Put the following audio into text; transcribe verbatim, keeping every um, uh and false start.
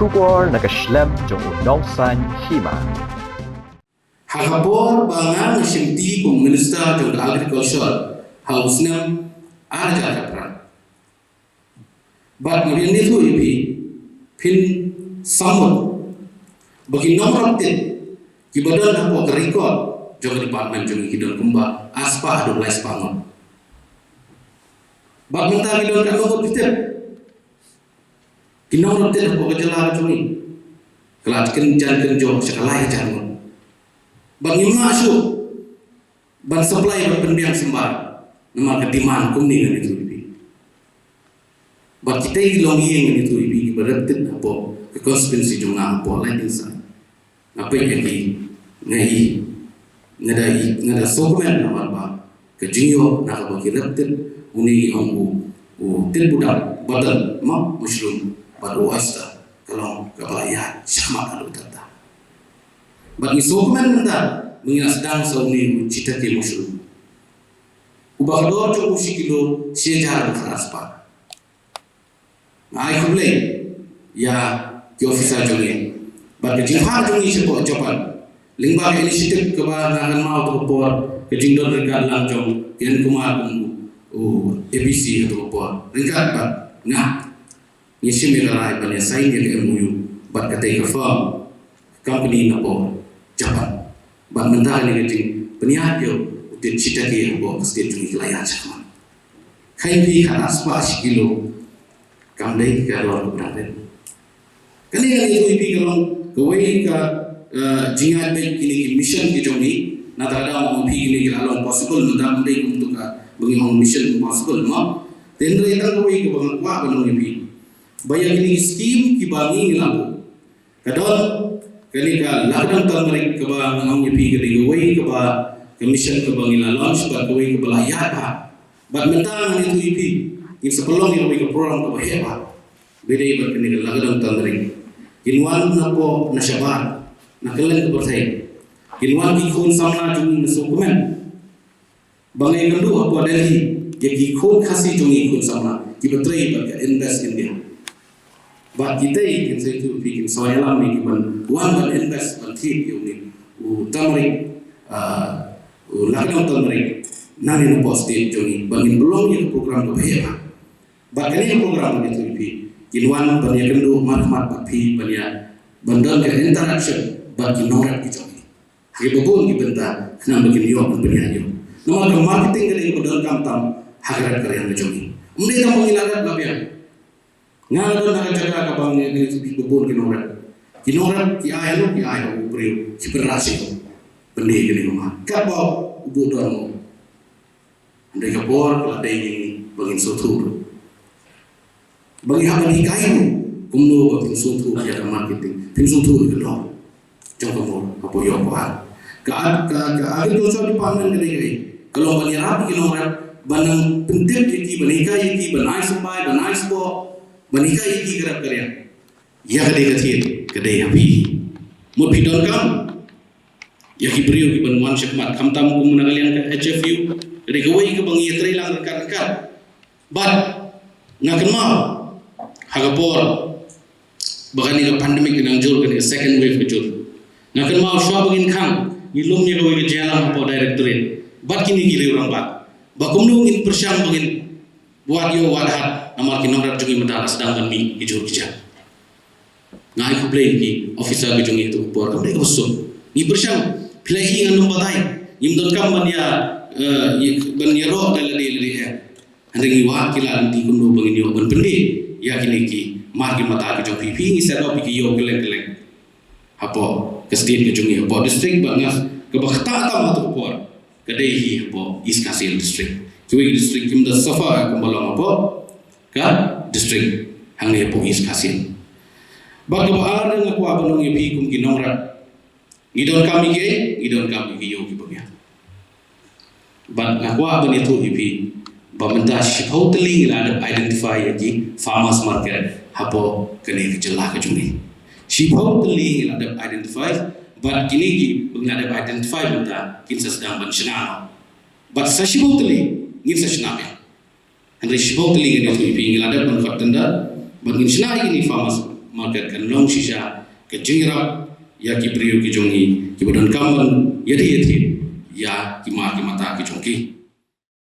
Khubor na ka shlem jong u Nongsaiñ Hima. Ha ka por ba nga nga shim ti kum Minister jong ka Agriculture ha u snem ar hajar khatphra. Bad nga ïathuh ïa phi, phin sammut ba ki nongrep tit kiba don hapoh ka record jong ka department jong ngi ki don kumba arspah haduh laispah ngut. Bad mynta ki don katno ngut phi tip? Ki nongrep tit hapoh ka jylla ka jong ngi ka la kynjan kynjoh sha ka lai hajar ngut. Bad ngim lah shuh ban supply ban pynbiang symbai namar ka demand kumne ngan ïathuh ïa phi. Bad kita ki longïing ngan ïathuh ïa phi kiba rep tit hapoh ka constituency jong nga hapoh Laitlynsad. Nga peit ïa ki, nga i, nga da i, nga da sngewkmen namar ba ka jingïoh na kaba ki rep tit, une i ong u, u tit budap, button, ma, mushroom bad u oyster ka long kaba la ïaid shakhmat haduh katta. Bad ngi sngewkmen mynta ba ngi la sdang sa une u shiitake mushroom uba ka dor jong u shi kilo shi hajar bad khatar spah. Nga ai khublei ïa ki officer jong ngi bad ka jingphah jong ngi shapoh Japan lyngba ka initiative kaba nga kynmaw ha kato ka por, ka jingdon ryngkat lang jong Kiran Kumar kum u A B C ha kato ka por. Ryngkat bad nga ngi shim ïa ka rai ban ïa sign ïa ka M O U bad katei ka firm company na pdeng Japan. Bad mynta kane ka jingpynïaid ïa u tit shiitake hapoh ka state jong ngi ka la ïaid shakhmat. Khaïi phi, khatar spah shi kilo kam dei ka dor kaba dang rit. Kane ka dei kawei phi ka long kawei ka, eh, jingïaid beit kine ki mission ki jong ngi. Na kata ka daw ma phi kine ki la long possible mynta, ym dei kumta ka ba ngi ong mission impossible mo. Te hynrei tang kawei kaba nga kwah ban ong ïa phi ba ïa kine ki scheme kiba ngi ngi la buh, ka don kane ka Lakdong Turmeric kaba nga ong ïa phi ka dei kawei kaba ka mission kaba ngi la launch bad kawei kaba la ïaid bha. Bad mynta ngan ïathuh ïa phi, ngin sa pynlong ïa kawei ka program kaba heh bha. Ba dei bad kane ka Lakdong Turmeric. Kin wan na pdeng, na shabar, na kylleng ka pyrthei. Kin wan ki khun samla jong ngi, nga sngewkmen ba nga ïakynduh hapoh Delhi ïa ki khun Khasi jong ngi, khun samla kiba trei bad ka Invest India. Bad kitei kin sa ïathuh ïa phi, kin sa ïalam ïa ki ban wan ban invest ban thied ïa une u turmeric, ah, u Lakdong Turmeric nangne na pdeng state jong ngi, ban ngin pynlong ïa ka program kaba heh bha. Bad kane ka program ngan ïathuh ïa phi, kin wan ban ïakynduh markhmat bad phi, ban ïa, ban don ka interaction bad ki nongrep ki jong ngi. Ha kiba bun ki bynta khnang ba kin ïoh ban pynïaid ïoh. Namar ka marketing ka dei kaba donkam tam ha ka rep ka riang ka jong ngi. Ym dei tang ba ngi la rep la biang. Nga nga don ha ka jaka kaba ngi, ngi kiba bun ki nongrep. Ki nongrep ki ai ha u, ki ai ha u briew, ki pynrah sha u. Pyndie kane ka mar. Katba u buh dor mo. Hynrei ka por ka la dei ïa ngi ba ngin sngewthuh ruh. Ba ngi hap ban hikai ruh kumno ba phin sngewthuh ïa ka marketing, phin sngewthuh ïa ka dor jong ka mor hapoh ïoh hapoh ar. Ka, ka, ka agriculture department ka dei kaei? Ka long ban ïarap ïa ki nongrep, ban nang pyntip ïa ki, ban hikai ïa ki, ban ai symbai, ban ai sboh, ban hikai ïa ki ka rep ka riang. Ïa ka dei ka thied, ka dei ha phi. Mut phi donkam ïa ki briew kiban wan shakhmat, khamtam kum na ka liang ka H F U, ka dei kawei kaba ngi ïatrei lang ryngkat ryngkat. Bad nga kynmaw ha ka por ba kane ka pandemic ka nang jur, kane ka second wave ka jur, nga kynmaw shuwa ba ngin khang, ngi lum ïa kawei ka jingïalang hapoh directorate bad kine ki riew rangbah ba kumno ngin pyrshang ba ngin wad ïew wad hat, namar ki nongrep jong ngi mynta la sdang ban mih ki jur ki jam. Nga ai khublei ïa ki officer ki jong ngi ha kato ka por, kam dei kaba suk. Ngi pyrshang, phi la ïohi ngan ym batai, ngim donkam ban ïa, eh, ïa, ban ïaroh da lade lade eh. Hynrei ngi wad ki lad lynti kumno ba ngin ïoh ban pyndie ïa kine ki mar ki mata ki jong phi, phi ngi set up ïa ki ïew kylleng kylleng hapoh ka state ka jong ngi, hapoh district, bad nga kaba ktah tam ha kato ka por ka dei hi hapoh East Khasi Hills District. Kiwei ki district kim da suffer kumba long hapoh ka district hangne hapoh East Khasi Hills. Bad kaba ar nga kwah ban ong ïa phi kum ki nongrep, ngi donkam ïa kiei? Ngi donkam ïa ki ïew kiba biang. Bad nga kwah ban ïathuh ïa phi ba mynta shiphew tylli ngi la dep identify ïa ki farmers market hapoh kane ka jylla ka jong ngi. Shiphew tylli ngi la dep identify, bad kine kiba ngi la dep identify mynta kin sa sdang ban shna. Bad sa shiphew tylli ngin sa shna biang. Hynrei shiphew tylli ngan ïathuh ïa phi, ngi la dep ban khot tender bad ngin shna ïa kine farmers Market kan long shisha ka jingïarap ïa ki briew ki jong ngi kiba donkam ban ïadei ïathied ïa ki mar ki mata ki jong ki.